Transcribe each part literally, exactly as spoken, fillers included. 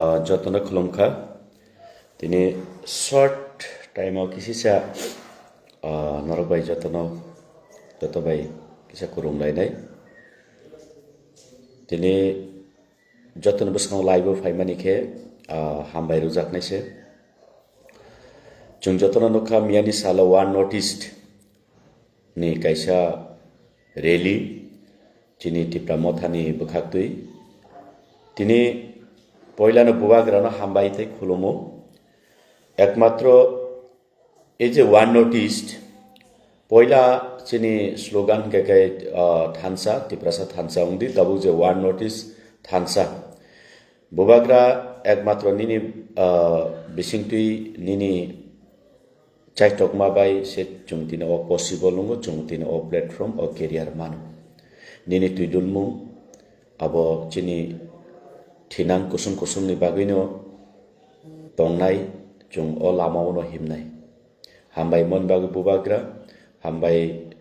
Ah, jotono khulumkha. Tini short time o kisisa, ah, norok bai jotono, joto bai kisa khulum lainai. Tini jotono bwskango live o phaimani khe, ah, hambai rwjaknai se. Chwng jotono nukha, miyani salo One North East ni kaisa rally chini Tipra Mothani bwkhaktwi. Tini poilano bubagrano hambai tei khulumo. Ekmatro ei je One North East, poila chini slogan hwnkhe khe, ah, thansa, Tiprasa thansa wngdi, tabuk je One North East thansa. Bubagra ekmatro nini, ah, bisingtwi nini chaitokma bai se chwng tini o possible wngo, chwng tini o platform, o career mano. Nini twidulmung abo chini thinang kusung kusungni bagwino tongnai, chwng o lamao no himnai. Hambai mon bagwi bubagra, hambai,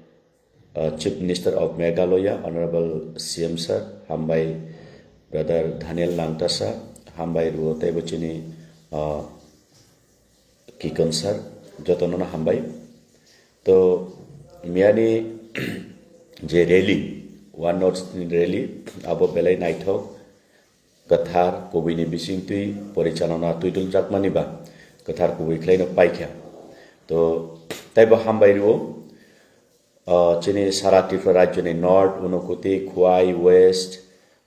uh, Chief Minister of Meghalaya, Honorable C M Sir, hambai Brother Daniel Langthasa, hambai rwo teibo chini, uh, Kikon Sir, jotono no hambai. To miyani je rally, One North East ni rally, abo belai naithok, kwthar kubuini bisingtwi porichalona twiduljak mani ba kwthar kubui khlaino paikha. To teibo hambai rwo, uh, chini sara Tripura rajyoni North, Unakoti, Khowai, West,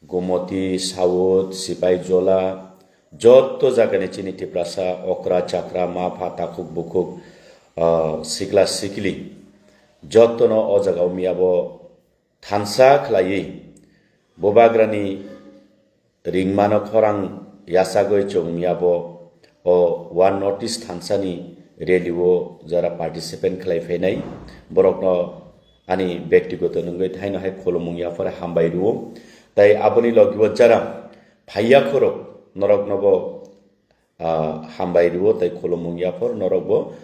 Gomoti, South, Sipaijola, jotto jagani chini Tiprasa, okra, chakra, mapha, takhuk, bukhuk, ah, sikla, sikli, jottono o jagao miyabo thansa khlaiwi bubagrani ringmano khorang yachagwi chwng miyabo o One North East thansani rally o jara participant khlai phainai borokno ani bektigoto nungwi thaino hai khulumung yaphar hambai rwo. Tai aboni logibo jara phaiya khorok noroknobo, ah, hambai rwo tai khulumung yaphar norokbo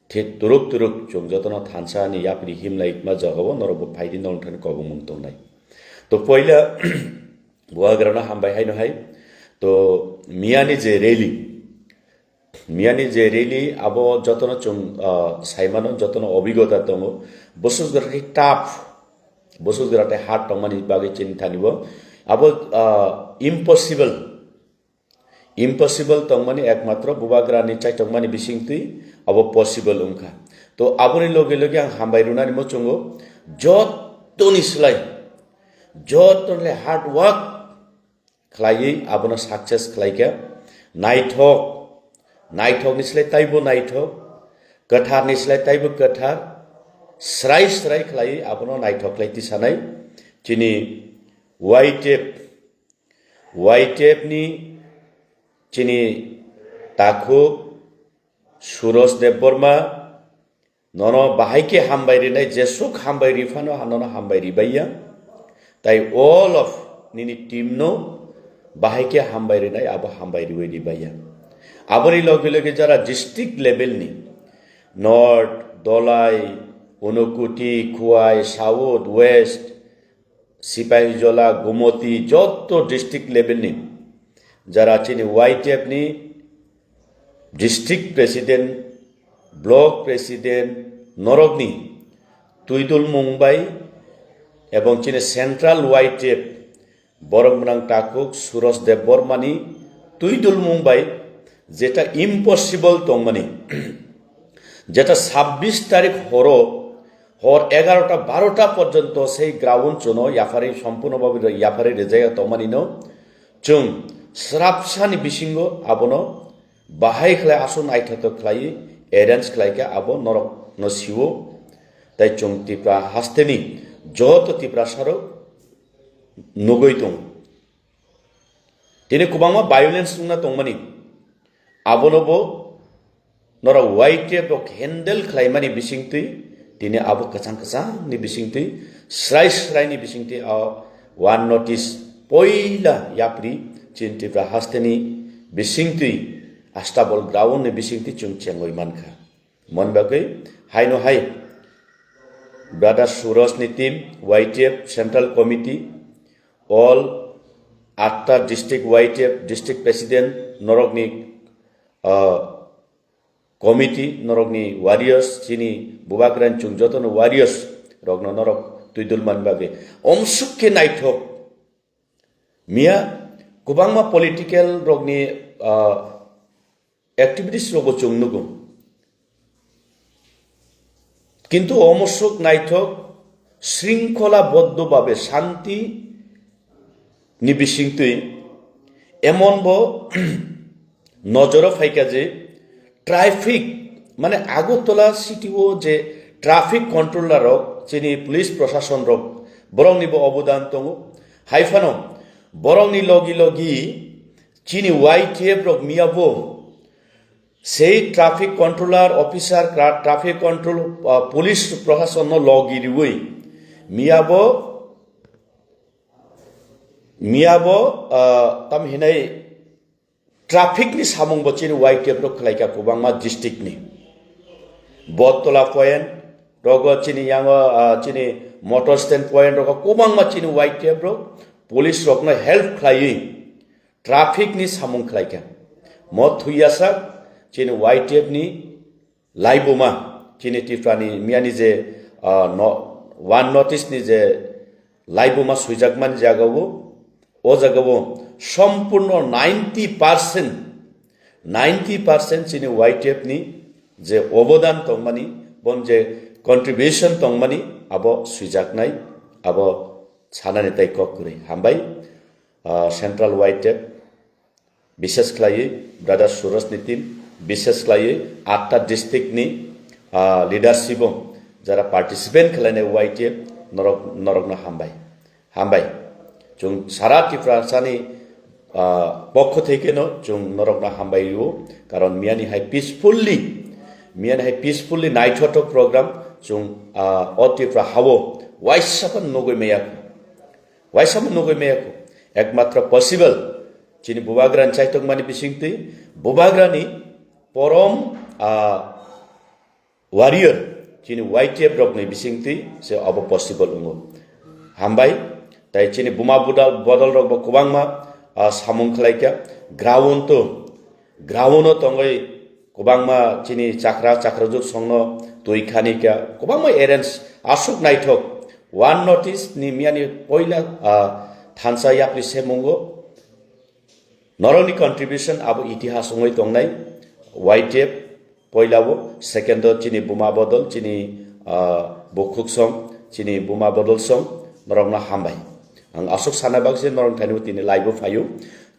thik turuk turuk chwng jotono thansa ni yapri himlai ma jagao norokbo phaidi norok thani kobongmung tongnai. To poila bubagrano hambai haino hai. To miyani je rally, miyani je rally abo jotono chwng, ah, saimano jotono obigota tongo. Bosok jora khe tough, bosok jora tei hard tongmani bagwi chini thani bo. Abo, ah, impossible, impossible tongmani ekmatro bubagrani chaitokmani bisingtwi abo possible wngkha. To aboni loge loge ang hambai rwnani muchungo jottoni slai, jottoni slai hard work khlaiwi abono success khlaikha. Naithok, naithokni slai taibo naithok, kwtharni slai taibo kwthar, srai srai khlaiwi abono naithok khlai tisanai chini Y T F, Y T F ni chini takhuk Suroj Debbarma, nono bahai khe hambai rinai, jesuk hambai riphano nono hambai ribaiya. Tai all of nini team no bahai khe hambai rinai, abo hambai riwi ribaiya. Aboni loge loge jara district level ni North, Dholai, Unakoti, Khowai, South, West, Sipaijola, Gomoti, jotto district level ni jara chini Y T F ni district president, block president norokni twidulmung bai ebong chini central Y T F borok mwnang takhuk Suroj Debbarmani twidulmung bai jeta impossible tongmani, jeta sabbish tarik horo hor egarota barota porjonto sei ground chuno yapharwi sompurno bhabe yapharwi rwjak tongmani no chwng srapsani bisingo abono bahai khlai aswk naithotok khlaiwi arrange khlaikha, abo norok no siwo. Tai chwng Tipra hasteni joto Tiprasarok nugwi tongo. Tini kwbangma violence wngna tongmani, abono bo norok Y T F rok handle khlaimani bisingtwi, tini abo kwchang kwchangni bisingtwi, srai sraini bisingtwi, o One North East poila yapri chini Tripura hasteni bisingtwi, Astabol ground ni bisingtwi chwng chengwi mankha. Mon bagwi haino hai Brother Suraj ni team, Y T F Central Committee, all atta district Y T F district president, norokni, ah, committee, norokni warriors, chini bubagrani chwng jotono warriors rokno norok twidul man bagwi omsuk khe naithok. Miya kwbangma political rokni, ah, activities rogo chwng nugo. Kintu omosok naithok sringkhola boddo babe shanti ni bisingtwi emon bo nojoro phaikha je traffic, mane Agartala city o je traffic controller rok, chini police proshashan rok, borokni bo obodan tongo. Hai phano borokni logi logi chini Y T F rok miya bo sei traffic controller officer, tra-, traffic control, ah, police proshashan no logi riwi miya bo, miya bo, ah, tam hinai traffic ni samung bo chini Y T F rok khlaikha kwbangma district ni. Bottola point rogo chini yango, ah, chini motor stand point rogo kwbangma chini Y T F rok police rokno help khlaiwi traffic ni samung khlaikha. Mo thuyasak chini Y T F ni laibuma, chini Tripura ni miyani je, ah, no, one notice ni je laibuma swijakmani jagao, o jagao sompurno ninety percent, ninety percent chini Y T F ni je obodan tongmani, bon je contribution tongmani, abo swijaknai, abo sanani tai kok kwrwi. Hambai, ah, Central Y T F, bishes khlaiwi brother Suraj ni team, bishes khlaiwi atta district ni, ah, leadership o jara participant khlainai Y T F, norok, norokno hambai. Hambai. Chwng sara Tiprasani, ah, pokho theke no chwng norokno hambai rwo, karon miyani hai peacefully, miyani hai peacefully naithothok program chwng, ah, o Tripura hao waisa phano nugwi maya. Waisa phano nugwi maya kho. Ekmatro possible chini bubagrani chaitokmani bisingtwi, bubagrani porom, ah, warrior chini Y T F rokni bisingtwi se obo possible wngo. Hambai, tai chini buma bodol, bodol rok bo kwbangma, ah, samung khlaikha. Ground to, ground o tongwi kwbangma chini chakra chakrajwk songno twi khani kha, kwbangma arrange aswk naithok. One notice ni miyani poila, ah, thansa yapri semungo. Norokni contribution abo itihas wngwi tongnai. Y T F poila o, second o chini buma bodol, chini, ah, bukhuk song, chini buma bodol song, norokno hambai. Ang aswk sana bagwi se norok thaino tini live o phaio.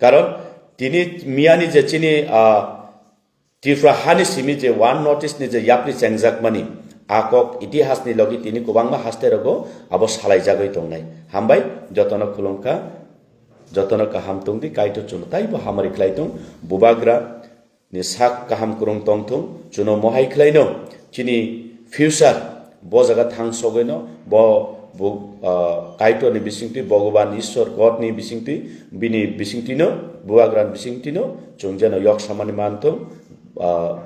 Karon tini miyani je chini, ah, Tripura hani simi je one notice ni je yapri chengjakmani, a kok itihasni logi tini kwbangma haste rogo abo salaijagwi tongnai. Hambai, jotono khulumkha, jotono kaham tongdi, Kaitor chuno taibo hamari khlai tong, bubagra ni sak kaham kwrwng tongthung, chuno mohai khlaino, chini future bo jaga thang sogwino, bo, bo, ah, Kaitorni bisingtwi, Bhagwan Ishwar Godni bisingtwi, bini bisingtwino, bubagrani bisingtwino, chwng jeno yok samani manthung, ah,